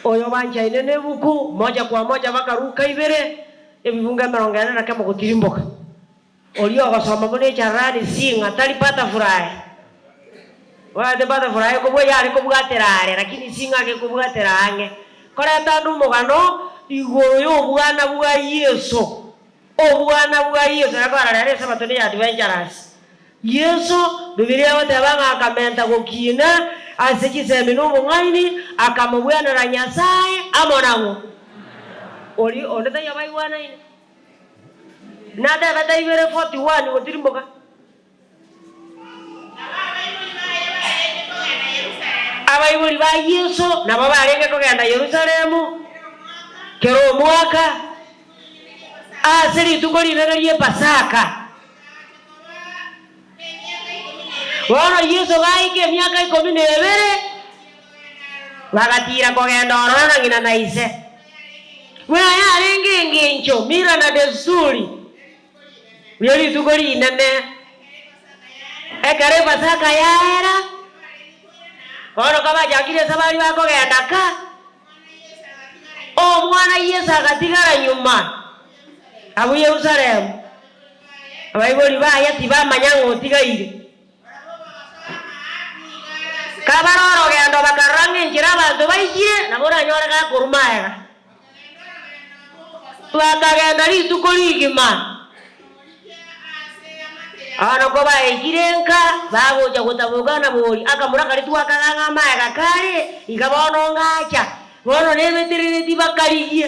Oyo banchaine nebuku, moja kwa moja baka Luka ibere, ebibungo emerongo ene na kemo gotirimboka. Oria ogosoma buna echarani sing'a tari butterfly. Omanyete butterfly kobua yare kobwatera are lakini sing'a gekobwatera ang'e. Koreta ande omogano igoro y'obwana bwa Yeso. Obwana bwa Yeso, ekora rero esabato ne ya adventurous. Yeso, Bibilia egoteba ng'a akamenta gokina ase chisemi na obong'aini, akamobwenera Nyasae amo nang'o. Oria onde taiyo baigwanaine. Natebete ibere 41 gotirimboka. Abaibori ba Yeso nabo barenge kogenda Yerusalemu kera omwaka ase rituko rinene ri'Epasaka. Bono Yeso gaika emiaka ikomi na ebere, bagatiira kogenda ororo na ng'ina na ise. Buna yarenge engencho, mila na desturi. Rie rituko rinene, ekero Epasaka yaera, bono kabachakire esabari bakogenda ka, omwana Yeso agatigara nyuma abwo Yerusalemu, abaibori baye tibamanya ng'a otigaire. Kabare orogendo bakarora ng'a enchera abanto baichire, nabo oranyore gakorwa magega. Bakagenda rituko rigima. Bono kobaikire nka, bagocha gotaboka na bori, akamura karia twakaga ng'a magega kare, iga bono ngacha. Bono nebeterereti bakarigie.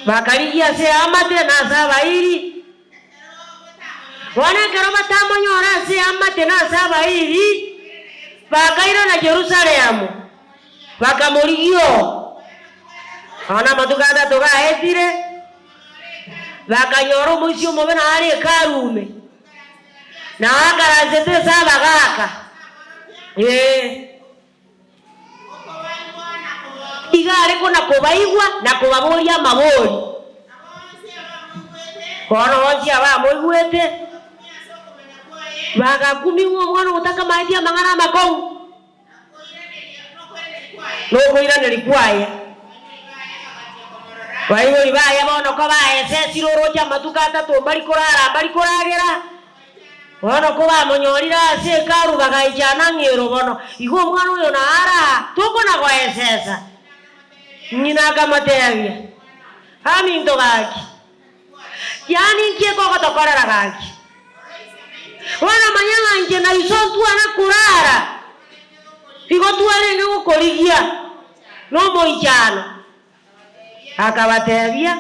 Bakarigia ase eamate na ase abairi. Bono ekero batamonyora ase eamate na ase abairi, bakairana Yerusalemu, bakamorigia oo. Bono amatuko atato gaetire, bakanyora omoisia omobe nare Hekalu ime, na akaransete ase abagaaka. Ee. Iga are kona-kobaigwa na kobaboria amabori. Bono bonsi abamoigwete bagakumigwa omwana ogotakamaeti amang'ana amakong'u nokoiraneria kwaye. Baibori baye bono kobaesesire oroche amatuko atato mbari korara mbari koragera. Bono kobamonyorire ase Hekalu bagaichana ng'a ero bono, igo omwana oyo nare aa, tokona goesesa. Ng'ina akamotebia, Aminto gaki, yaani inki ekogotokorera gaki? Bono manya ng'a inche na iso ntwana korara, igo twarenge gokorigia nomoichano. Akabatebia,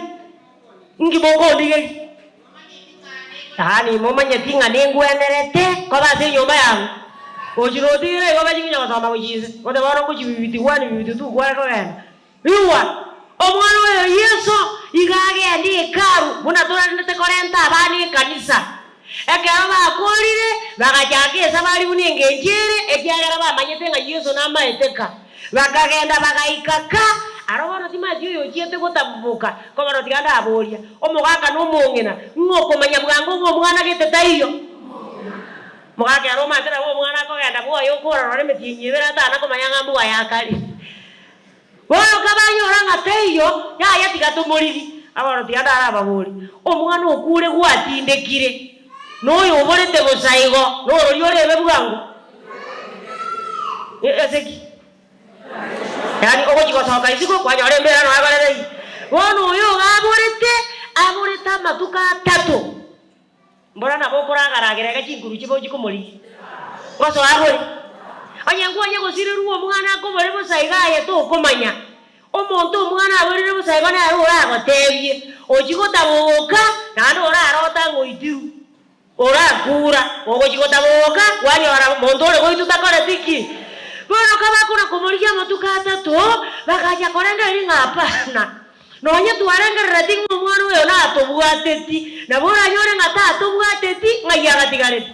Inki mokondigeria? Yaani momanyeti ng'a ningwenerete koba ase enyomba yang'o? Gochia notigere igo bachia konya gosoma gochia inse, gose bono ngochia bibiti one bibiti two kware kogenda. Igwa, omwana oyo Yeso iga agende Hekalu buna torarendete korenta abana ekanisa. Ekero bakoorire, bagachaka esabari buna engencho ere, ekiagera bamanyete ng'a Yeso namaete ka. Bakagenda bagaika ka, aro bono timanyeti oyo ochiete gotaboka, ko bono tiga ndaboria, omogaka na omong'ina, ng'o okomanya bwango ng'a omwana gete taiyo? Omogaka ere omanyete nabo omwana akogenda bwoye okora rora emetienyi ebere atana komanya ng'a mbwoye akare. Bono kabanyora ng'a taiyo, yaya tiga tomorigie. Abono tiga ndarababorie, omwana okure gwatindekire, noyo oborete bosa igo, norori orebe bwango? Ase ki? Yaani ogochia gosoka isiko kwanyora embera noyo ekorete ki? Bono oyo iga aborete, aborete amatuko atato. Mbora nabo okoragaragera iga chinguru chibe ochie komorigia. Gosoa bore. Onye nkwanya gosirerwa omwana akobore bosa iga aye tokomanya. Omonto omwana aborire bosa igo nere oragotebie, ochie gotabogoka naende orarota ng'a oitirwe. Orakura, ogochia gotabogoka kwanyora monto ore goitwa takoreti ki? Bono kabakona komorigia amatuko atato, bagacha korengereria ng'a hapana. Nonye twarengerereti ng'a omwana oyo natobwateti, nabo oranyore ng'a tatobwateti, ng'ai agatigarete?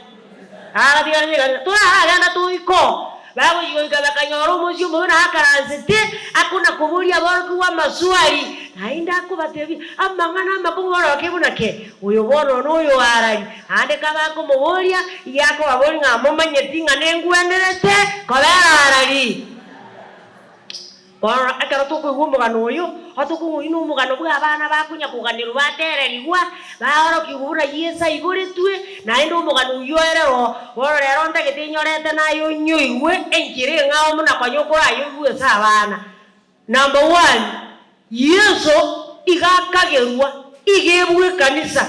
Agatigarete ekanisa. Toraragenda toike oo. Bagochia goika bakanyora omoisia omobe na akaransete, akona-koboria aborokigwa amaswali, naende akobatebia amang'ana amakong'u bono bake buna ki? Oyo bono noyo arari. Naende kabakomoboria, iga akobaboria ng'a momanyeti ng'a nengwenerete kobera arari. Bono ekero tokoigwa omogano oyo, otokong'oinwa nomogano bw'abana bakonya koganerwa batererigwa, baorokigwa buna Yeso aiboretwe, naende omogano oyio ere oo. Bono rero ntagete inyorete naye onyoigwe enchera eng'ao buna konya okorayoigwe ase abana. Number one, Yeso iga akagerwa, iga ebwe ekanisa.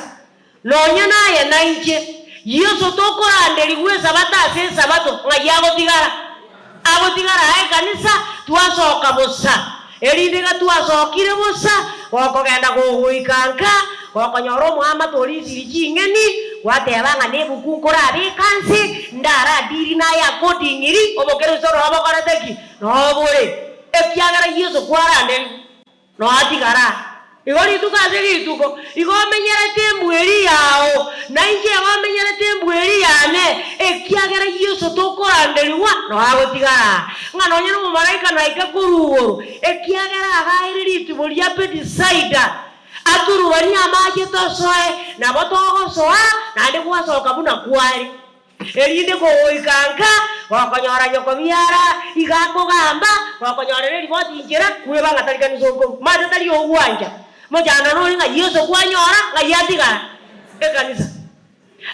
Nonya naye nainche, Yeso tokoranderigwa esabato ase esabato, ng'ai agotigara? Agotigara aa ekanisa, twasoka bosa. Erinde iga twasokire bosa, gokogenda gogoika nka, gokonyora omoamate orisirie ching'eni, gwateba ng'a nebuku nkorabeka nse, ndaradiri naye accordingly, obokristo nobokorete ki? Nobore. Ekiagera Yeso kwaranderigwe. Noatigara igo rituko ase rituko, igo omenyerete embweri yao, na inche igo omenyerete embweri yane, ekiagera Yeso tokoranderigwa noagotigara, ng'a nonya nomomalaika naike korwa igoro, ekiagera agaeire ritibo ria Betisaida, aturubanie amache tosoe, nabo togosoa, naende gwasoka buna kware. Erinde kogoika nka, gokonyora nyoko biara iga akogamba, gokonyorera eriboti inchera, kweba ng'a tari kanisa okorwa. Omanyete tari ogwancha mochando nore ng'a Yeso kwanyora ng'ai atigara ekanisa.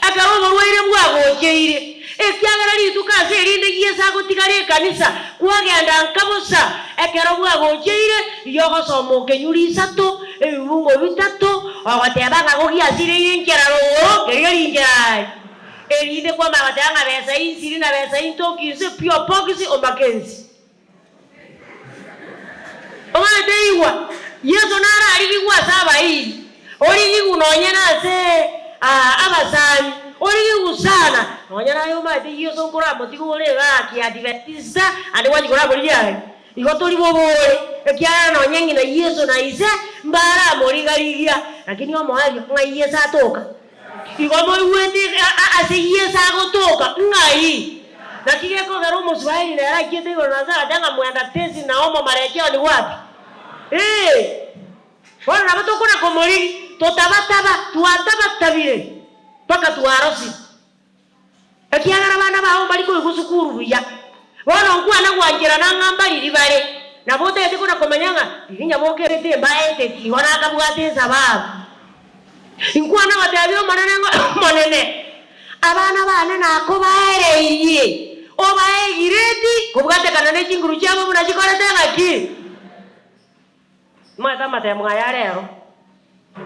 Ekero oborwaire bwagocheire, ekiagera rituko ase erinde Yeso agotigara ekanisa, kwagenda nka bosa, ekero bwagocheire, rigia ogosoma okenywa risato, ebibungo bitato, ogoteba ng'a gogiasireire enchera rogoro, keria rinchera aye. Erinde kwamanya goteba ng'a besa insiri na besa intoki inse pi opokisi omake ense. Omanyete igwa, Yeso nararigigwe ase abairi, origigwe nonye nase abasani, origigwe sana, nonye naye omanyete Yeso nkoramotige ore igaa kiadiventista, ande gwachia koramorigia aye. Igo tori bobe ore, ekiagera nonye ng'ina Yeso na ise mbaramorigarigia, lakini omoerio ng'ai Yeso atoka? Igo moigwete ase Yeso agotoka, ng'ai? Naki gekogera Omoswahili nere achiete igoro na nse agateba ng'a mwenda tesi na omomarecheo ni wapi? Ee, bono nabo tokona komorigi, totabataba, twatabatabire mpaka twarosire. Ekiagera abana bao mbari koigwa sukuru buya. Bono nkwana gwancherana ng'a mbariri bare, nabo otagete kona komanya ng'a riria nyabokerete embaeteti igo nakabwate esababu. Inkwana gotebia Omonene ng'a, Omonene, abana bane nakobaereirie, obaegireti kobwatekana ne chinguru chiabo buna chikorete ng'aki? Nimanyete amatemo aya rero,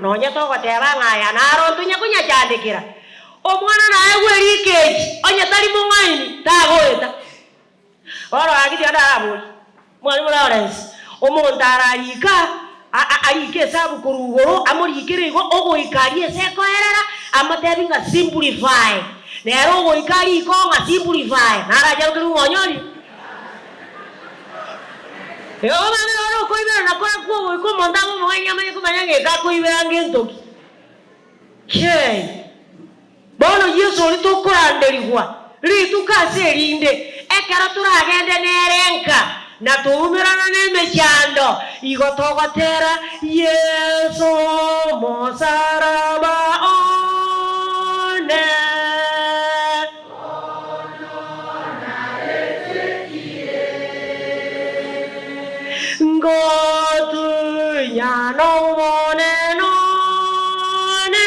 nonya togoteba ng'a aya naro ntonya konyachandekera. Omwana naegwe erikechi, onye tari mong'aini, tagoeta. Bono gaki tiga ndaraborie, Mwalimu Lawrence, omonto ararike arike esabu korwa igoro, amorikere igo, ogoika aria ase ekoerera, amotebi ng'a simplify. Nere ogoika arike oo ng'a simplify, naracharokerwe ng'a onyorire. Igo omanye noro okoibera na korakwa ogoika omonto abe omong'aini amanye komanya ng'a eke akoibera ngento ki. Kei! Bono Yeso oria tokoranderigwa rituko ase erinde, ekero toragende nere nka na toumerana nemechando, igo togotera, Yeso omosaraba one. Ngotunya n'Omonene one.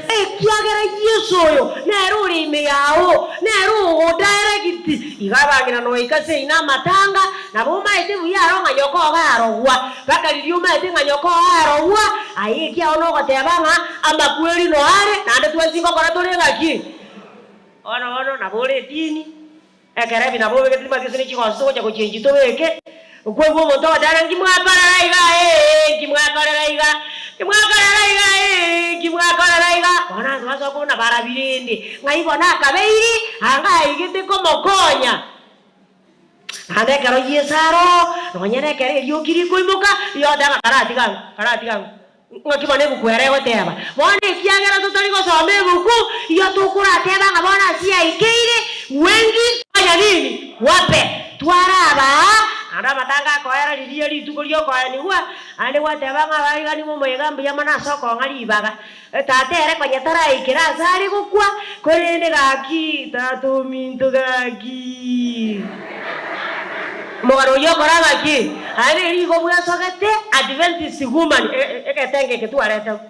Ekiagera Yeso oyo nere ore ime yao, nere ogogodaeregiti. Igo abang'ina noika ase ina amatanga, nabo omaete buya aro ng'a nyoko ogo arogwa. Mpaka riria omaete ng'a nyoko oo arogwa, aye ekiao nogoteba ng'a amakweri no are, naende twensi ngokora tore ng'aki? Bono bono nabo ore edini, ekero ebi nabo obegete timanyeti gose ne chigoso togocha gochenchia tobeke, okoigwa omonto ogoteba ng'a nki mwakorera iga ee, nki mwakorera iga, nki mwakorera iga ee, nki mwakorera iga. Bono abanto basoa kobuna barabwo rende, ng'ai bono akabeiri, anga aigete komokonya. Naende ekero Yeso aroo, nonya nekero erioki rikoimoka, rigoteeba ng'a karatiga ang'o, karatiga ang'o. Ng'aki bono ebuku ere egoteba? Bono ekiagera totari gosoma ebuku, igo tokorateba ng'a bono ase yaikeire, wengi fanya nini? Wape. Twarabaa, naende amatanga akoera riria rituko riokoenigwa, naende gwateba ng'a abariganiwa omoyega mbuya mono ase okong'a ribaga. Tata ere konya taraikera aase are gokwa, korende gaki, tata ominto gaki. Omogano oyio okora ng'aki? Aye neriiko bwesogete Adventist woman egetenge eke twareteu.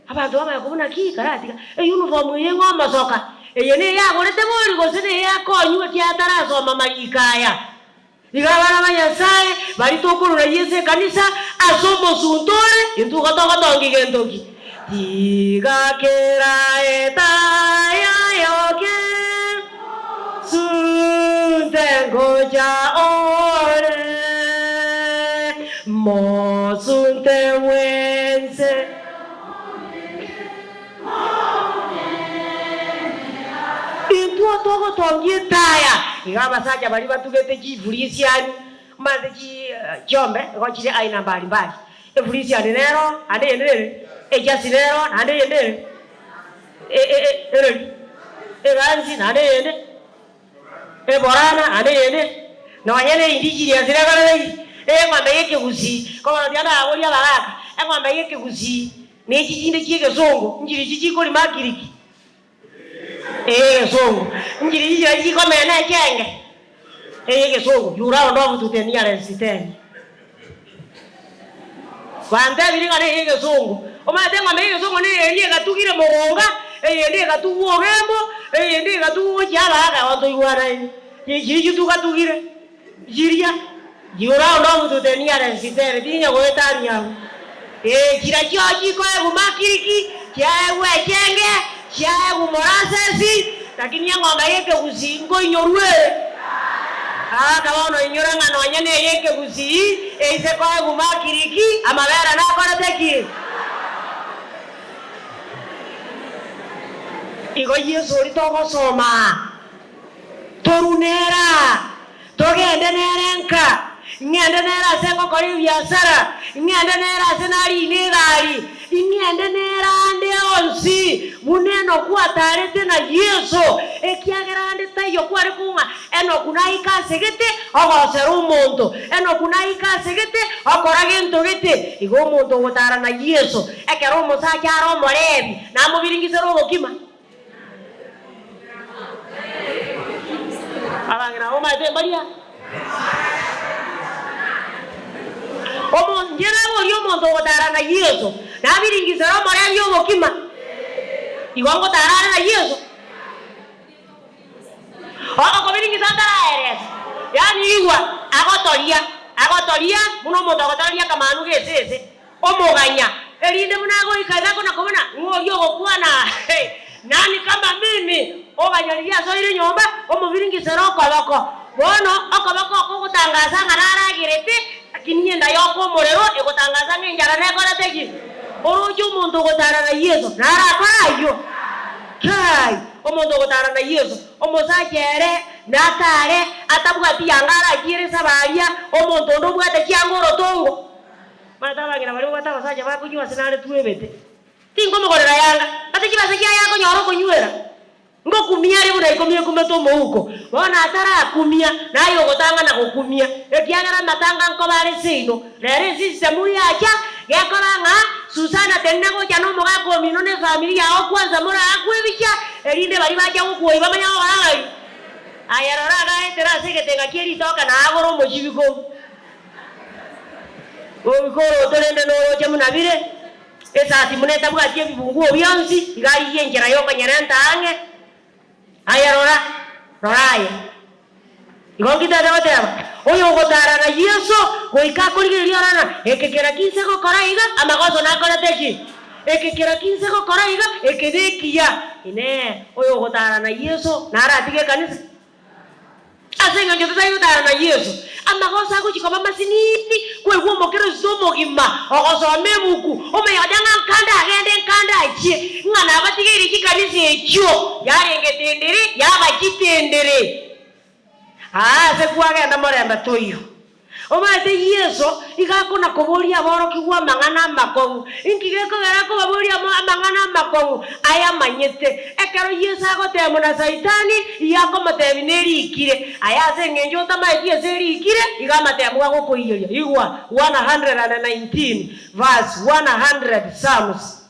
Abanto bamanya kobuna ki? Karatiga eyuniform eye ng'a omosoka. Eye neyagorete bori gose neyakonywa ekiagera tarasoma mariiko aya. Iga abana ba Nyasae baria tokorora Yeso ekanisa ase omosunte ore, intwe igo togotongia gento ki? Tiga kera etaya yoke, Sunte ngocha ore, Mosunte bwense. Intwe togotongia etaya. Iga abasacha baria batugete chifurisiani mbaase chiombe igo chire aina mbari mbari. Efurisiani nero, naende eyende nere, ejasi nero, naende eyende ere, ereri, egansi, naende eyende, eborana, naende eyende, nonya ne indigenous nekorete ki? Eng'ombe ya ekegusii, kobono tiga ndaborie abagaka, eng'ombe ya ekegusii Ne echi chinde chi'egesongo nchirichi chikorima akiriki? Ee, egesongo. Nchirichi chiria chikomena echenge? Ee, egesongo. You round off to the nearest ten. Bantebirie ng'a neye egesongo. Omanyete eng'ombe y'egesongo neye eria egatugire mogonga, eyende egatugwa ogembo, eyende egatugwa gochia abaaka abanto oigwanaine. Chiria chitugatugire. Chiria, you round off to the nearest ten, tinya goetania abwo. Ee, chiria chio chikoegwa makiriki, chiaegwa echenge, chiaegwa molasses, lakini eng'ombe y'ekegusii nkoinyorwa ere. Aka bono inyora ng'a nonya neye ekegusii eise koegwa makiriki, amabere nakorete ki? Igo Yeso oria togosoma. Torue nere aa, togende nere nka, ng'ende nere ase ngokora ebiasara, ng'ende nere ase nariina egari, ing'ende nere ande onsi, buna Enoku ataarete na Yeso, ekiagera ande taiyo kware kong'a Enoku naike ase gete ogosera omonto, Enoku naike ase gete okora gento gete. Igo omonto ogotaara na Yeso, ekero omosacha are omorebi, namobiringisere obokima. Abang'ina abwo omanyete mbaria? Omonto, inche naboria omonto ogotara na Yeso, nabiringisere omorebi obokima, igo ngotara are na Yeso? Okobiringisa ataraeresa, yaani igwa agotoria, agotoria buna omonto agotoreria akamanu g'esese. Omoganya, erinde buna agoika iga akona kobona ng'a oria ogokwana, Nani kama mimi? Oganya riria asoire nyomba, omobiringisere okoboko. Bono okoboko oko ogotangasa ng'a naragerete, lakini enda yoka omorero egotangasa ng'a enchara nekorete ki? Oroche omonto ogotara na Yeso narakore ayio? Kai! Omonto ogotara na Yeso, omosacha ere natare atabwati yanga arachiere esabaria, omonto onde obwate chianga orotongo. Omanyete abang'ina baria babwate abasacha bakonywa ase nare twebete, tinkomogorera yanga, ase chibesa chiaye akonyora okonywera, ngokumia are buna ikomi ekumete omouko. Bono atarakumia, naye ogotang'ana gokumia, ekiagera amatanga nkoba are seino. Rero esisitemu yacha, gekora ng'a Susana tenena gocha nomogaka omino na efamiri yao kwanza moraakwe ebicha, erinde baria bacha gokwoyia bamanye gokora ng'ai. Aye rora agaetera ase egetenga kie ritoka na agore omochibiko. Obikoroto rende noroche buna bire, esasi buna etabwati ebibunguo bionsi, iga arigie enchera y'okonyerenta ang'e. Aye rora, rora aye. Igo nkitete goteba, oyogotara na Yeso goika akorigereria orore ng'a eke kera ki inse gokora iga, amagoso nakorete ki? Eke kera ki inse gokora iga, eke nekiya. Inee! Oyogotara na Yeso naratige ekanisa? Ase engencho totari gotara na Yeso, amagoso agochia koba amasinini, koigwa omokristo omogima ogosoma ebuku, omanye goteba ng'a nkande agende nkande achie, ng'a nabatigeire chikanisa echio yarenge tendere yaba chitendere. Aa ase kwagenda morembe toiyo. Omanyete Yeso iga akona-koboria aborokigwa amang'ana amakong'u. Inki gekogera akobaboria amang'ana amakong'u ayamanyete? Ekero Yeso agoteemwa na Saitani, igo akomotebia nerikire. Aye ase engencho otamaeti ase erikire, igo amateemwa agokoiyeria. Igwa 119 verse 100 Psalms.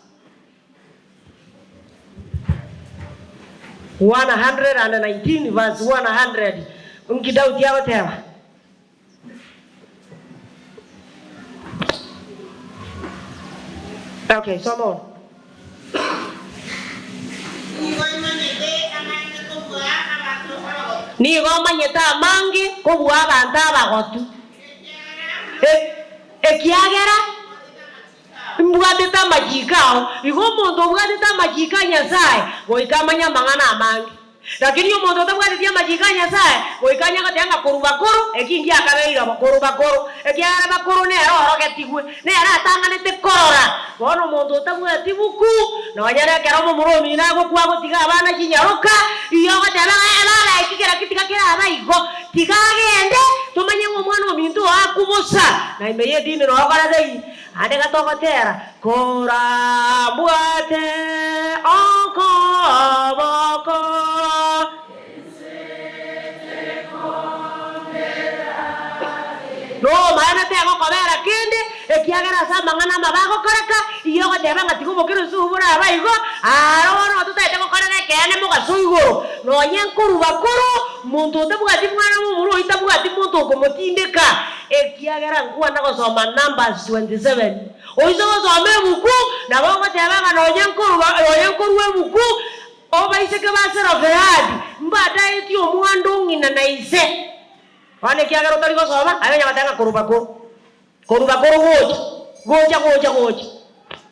119 verse 100 Inki Daudi agoteba? Okay, soma bono. Nigo imanyete amange kobua abanto abagotu. Nigo omanyete amange kobua abanto abagotu. Ekiagera mbwatete amachiko ao. Igo omonto obwatete amachiko a Nyasae goika amanye amang'ana amange. Lakini omonto otabwateti amachiko a Nyasae goika anye goteba ng'a korwa bakoro eki ngiakabeire bo, korwa bakoro, ekiagera bakoro nere orogetigwe, nere atang'anete korora. Bono omonto otabwati buku, nonya nekero omomura omino agokwa agotiga abana chinyaroka, igo ogoteba ng'a eh baba eki kera ki tiga kerabe igo, tiga agende, tomanye ng'a omwana ominto oo akwe bosa, na ime y'edini noo okorete ki? Ande gatogotera, Korambwate okoboko. Nomaene tegokobera kende, ekiagera ase amang'ana amabe agokoreka, igo ogoteba ng'a tiga obokera ase oborabe igo, aro bono totaete gokorera ekeene mogaso igoro, nonye nkorwa bakoro, monto otabwati mwana momura oyio tabwati monto okomotindeka, Ekiagera nkwana gosoma Numbers 27. Oise gosoma ebuku, nabo ogoteba ng'a nonye nkorwa nonye nkorwa ebuku, obaiseke ba Selofehadi mbataetie omwando o ng'ina na ise. Bono ekiagera otari gosoma, aye onya goteba ng'a korwa bakoro, korwa bakoro gocha, gocha gocha gocha.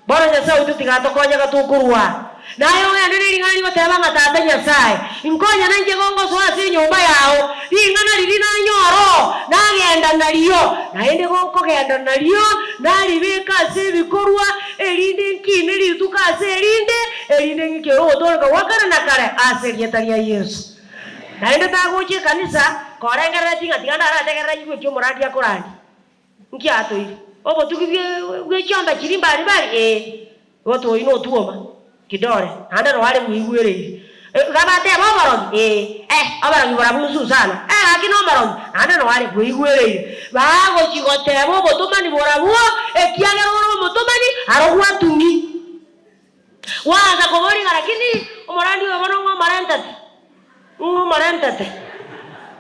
Bono Nyasae oito tiga atokonye gatokorwa aa. Naye ogende ne ring'ana rigoteba ng'a Tata Nyasae, inkonya nainche gongosoa ase enyomba yao, ring'ana riria nanyora oo, nagenda nario, naende gonkogenda nario, naribeka ase ebikorwa, erinde nkine rituko ase erinde, erinde ng'ikere ogotooreka gwa kare na kare ase erieta ria Yeso. Naende tagocha ekanisa korengereretie ng'a tiga ndarategerere nyigwe eki omorandia akorandia. Nki atoire? Obotugi bwe chiombe chiria mbari bari? Ee, igo toi notwoma kidore, naende noo are bweigwereire. Iga bateba oborogi? Ee, eh, oborogi borabwo nsusana. Eh, gaki nomorogi, naende noo are bweigwereire. Bagochia goteba obotomani borabwo, ekiagera ore omotomani, aro gwatung'i. Gwansa koboria ng'a lakini omorandi oyo bono ng'o omorentete? Ng'o omorentete?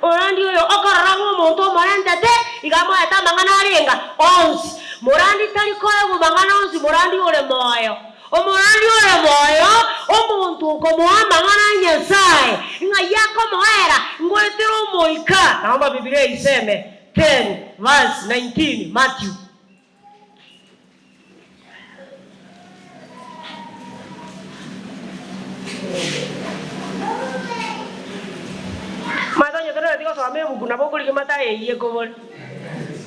Omorandi oyo okorora ng'a omonto omorentete iga amoete amang'ana arenga onsi. Morandi tari koegwa mang'ana onsi, morandi ore moyo. Omorandi ore moyo, omonto okomoa amang'ana a Nyasae, ng'ai akomoera? Ngoetera Omoika. Naomba Bibilia iseme 10 verse 19 Matthew. Omanyete onye tonereti gosoma ebuku nabo okorigia matayo eyio ekobore,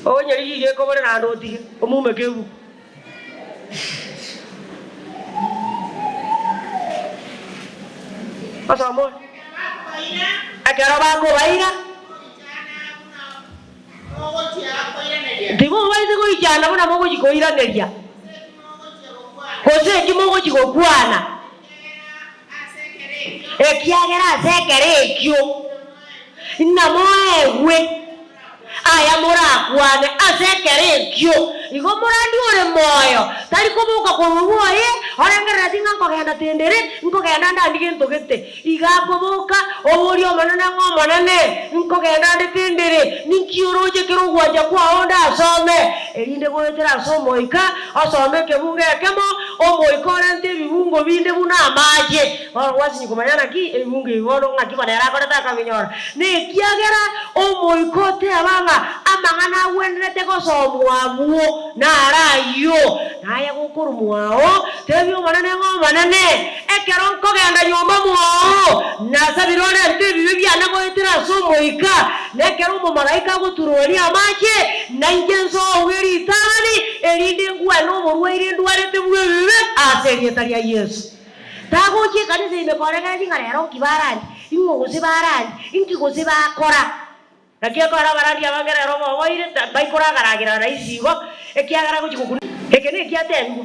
onyerigie iga ekobore naende otige, omumeke ebuku. Osome ore? Ekero bakobaira. Timobaisa goichana buna mogochia koiraneria, gose eki mogochia gokwana, ekiagera ase ekero ekio namoegwe aya morakwane ase ekero ekio. Igo morandi ore moyo tari koboka korwa bwoye, orengereretie ng'a nkogenda tendere, nkogenda ndandie gento gete. Iga akoboka, oborie Omonene ng'a Omonene, nkogenda nde tendere, ninki oroche kere ogwancha kwao ndasome? Erinde goetera ase Omoika, osome ekebungo ekemo, Omoika orente ebibungo binde buna amache. Bono gwasinywa komanya naki ebibungo ebi bono ng'aki bono ere akorete akabinyora. Nekiagera Omoika oteba ng'a amang'ana agwenerete gosomwa abwo naro ayio, naye gokorwa mwao, tebia Omonene ng'a Omonene, Ekero nkogenda nyomba mwao, nasabire orente ebibe biane goetera ase Omoika, na ekero omomalaika agoturuania amache, nainche nsoogwe ritang'ani, erinde ngwane oborwaire ndwarete bw'ebibe ase erieta ria Yeso. Tagochia ekanisa ime korengereria ng'a rero nki barandie, ing'o gose barandie, inki gose bakora. Naki ekero abarandi abange rero boboire, mbaikoragaragerana rahisi igo, ekiagera agochia gokuna. Eke nekiatebigwe,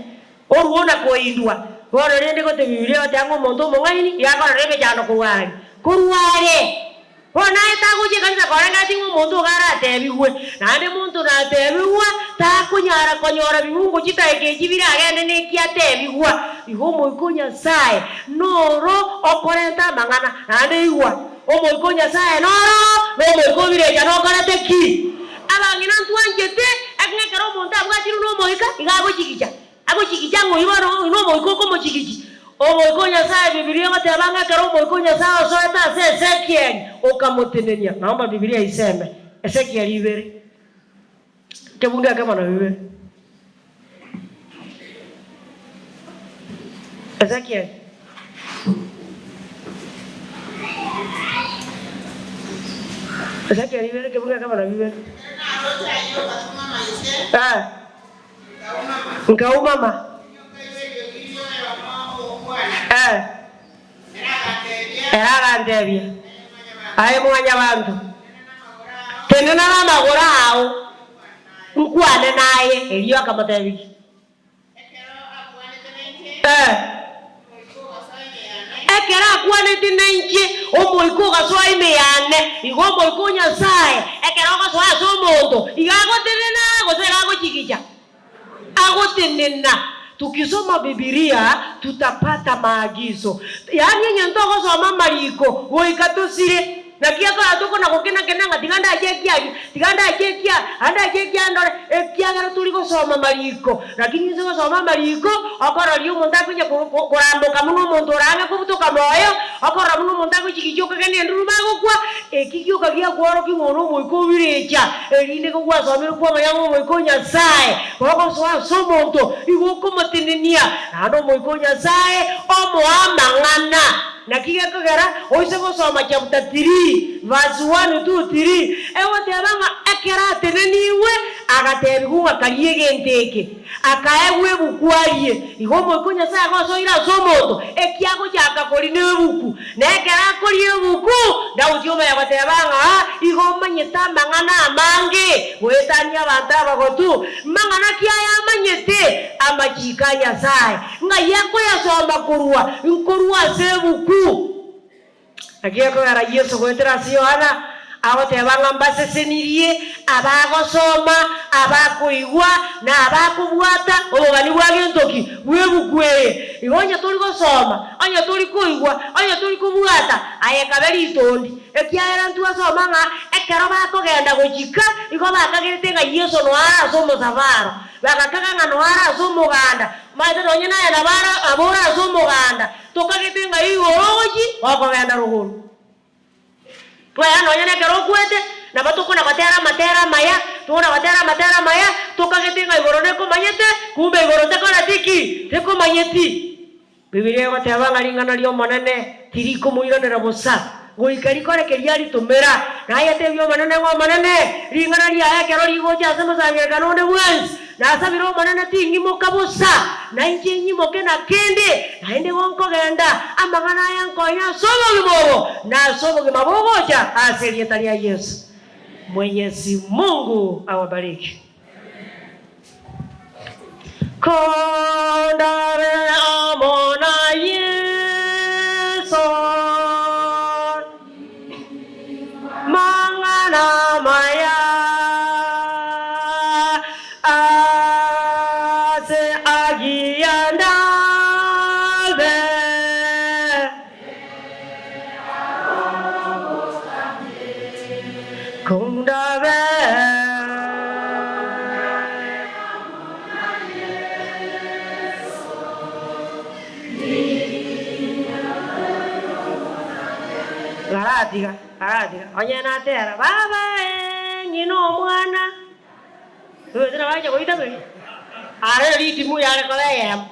Orue na koindwa. Bono rende gotebiwa biria goteba ng'a omonto omong'aini iga akorora emechando korwa are, korwa are. Bono naye tagochia ekanisa korengereria ng'a omonto iga aratebigwe, naende monto natebigwa, takonyara konyora bibungo chitaeka echi bire agende neki atebigwa. Igo Omoika o Nyasae noro okorenta amang'ana, naende igwa. Omoika o Nyasae noro, na omoika o birecha nokorete ki? Abang'ina ntwanchete, ng'a ekero omonto abwatirwe nomoika, iga agochigicha. Agochigicha ng'a oyio bono oyio nomoika okomochigichi. Omoika o Nyasae, Bibilia egoteba ng'a ekero omoika o Nyasae osoete ase Ezekieli, okamotenenia. Naomba Bibilia iseme, Ezekieli ibere, ekebungo ekemo na bibere. Ezekieli. Ezekieli ibere, ekebungo ekemo na bibere. Ekero naroche ayio ngatung'ama inse, Eh. Nkaumama. Ere agantebia, Aye Mwanyabanto, tenena namagoro ao, nkwane naye. Erio akamotebia ki? Ekero akwanete nainche, Omoika ogasoa ime yane. Igo Omoika o Nyasae, ekero ogosoa ase omonto, igo agotenena gose igo agochigicha? Agotenena. Tukisoma Bibilia tutapata maagizo. Yaani onye ntogosoma amariko goika tosire. Naki ekero tokona gokina kina ng'a tiga ndache ekiaria, tiga ndache ekia, andache ekia ndore, ekiagera tori gosoma amariko. Lakini inse gosoma amariko, okororia omonto akonya koramboka buna omonto ore ang'e kobutoka moyo, okorora buna omonto agochigichia okogenda enduruma agokwa, eki gioka giakworokia ng'a one omoika obirecha, erinde igo gwasomire kwamanya ng'a omoika o Nyasae gogosoa ase omonto, igo okomotenenia, naende omoika o Nyasae omoa amang'ana. Naki gekogera oise gosoma chapter 3 verse 1 to 3, egoteba ng'a ekero atenenigwe agatebigwa ng'a karie egento eke, akaegwa ebuku arie. Igo Omoika o Nyasae agosoire ase omonto, ekiagochaka koria nebuku. Na ekero akoria ebuku, Daudi omanya goteba ng'a igo omanyete amang'ana amange goetania abanto abagotu. Mang'ana ki aya amanyete? Amachiko a Nyasae. Ng'ai akoyasoma korwa? Nkorwa ase ebuku. Naki ekogera Yeso goetera ase Yohana agoteba ng'a mbasesenirie abagosoma, abakoigwa, na abakobwata obobani bwa gento ki? Bw'ebuku eye. Igo onye tori gosoma, onye tori koigwa, onye tori kobwata, aye kabe ritondi. Ekiagera ntwasoma ng'a ekero bakogenda gochika, igo bakagerete ng'a Yeso noare ase omosafaro, bagakaga ng'a noare ase omoganda, Omanyete nonye naye nabo ara abore ase omoganda, tokagete ng'a igoro ogochia gokogenda rogoro. Twaya nonye nekero okwete, nabo tokona gotera amatera amaya, tokona gotera amatera amaya, tokagete ng'a igoro nekomanyete, kumbe igoro tekoreti ki? Tekomanyeti. Bibilia egoteba ng'a ring'ana ri'Omonene tirikomoiranera bosa, goika rikore keria aritomera. Na ayetebie Omonene ng'a Omonene, ring'ana riaye ekero rigocha ase omosangererekano onde bwensi, nasabire Omonene ting'imoka bosa, na inche nyimoke na kende, naende igo nkogenda, amang'ana aya nkonye ase obogima obo, na ase obogima bogocha, ase erieta ria Yeso. Mwenyezi Mungu awabariki. Kondabe amo na Yeso, Mang'ana amaya ase agiya ndabe. Kondabe. Garatiga, garatiga, onye natera, Baba ee, ng'ina omwana, Omanyete nabo acha goitaberia, arore ritimo yare koba eyemo.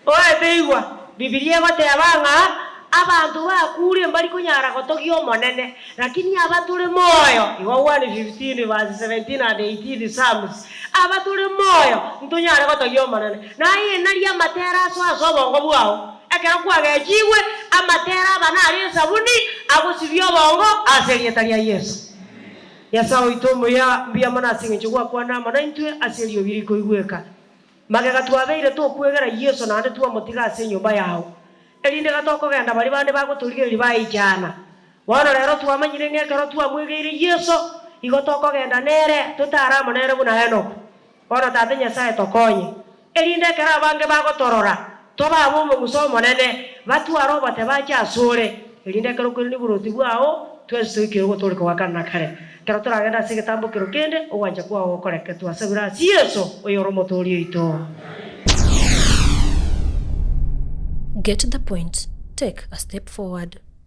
Oete igwa, Bibilia egoteba ng'a abanto bakure mbari konyara gotogia Omonene, lakini aba tore moyo, igo 1:15 verse 17 and 18 Psalms, aba tore moyo ntonyare gotogia Omonene. Naye nari amatera asoe ase obongo bwao, ekero kwagechigwe, amatera aba nare esabuni agosibia obongo ase erieta ria Yeso. Nyasae oito omuya, mbuya mono ase eng'encho gwakwana amo naintwe ase eriogi rikoigweka. Magega twabeire tokwegera Yeso naende twamotiga ase enyomba yao, erinde gatokogenda baria bande bagotorigereria baichana. Bono rero twamanyire ng'a ekero twamwegeire Yeso, igo tokogenda nere, totare amo nere buna Enoku. Bono Tata Nyasae tokonye, erinde ekero abange bagotorora, tobe ab'omong'uso omonene, batware obotebachi asore, erinde ekero okoirania oboroti bwao, twensi toikere ogotooreka gwa kare na kare. Ekero toragende ase egetambo kero kende, ogwancha kwao gokoreke. Twasabire ase Yeso, oyore Omotooria oito. Get the point, take a step forward.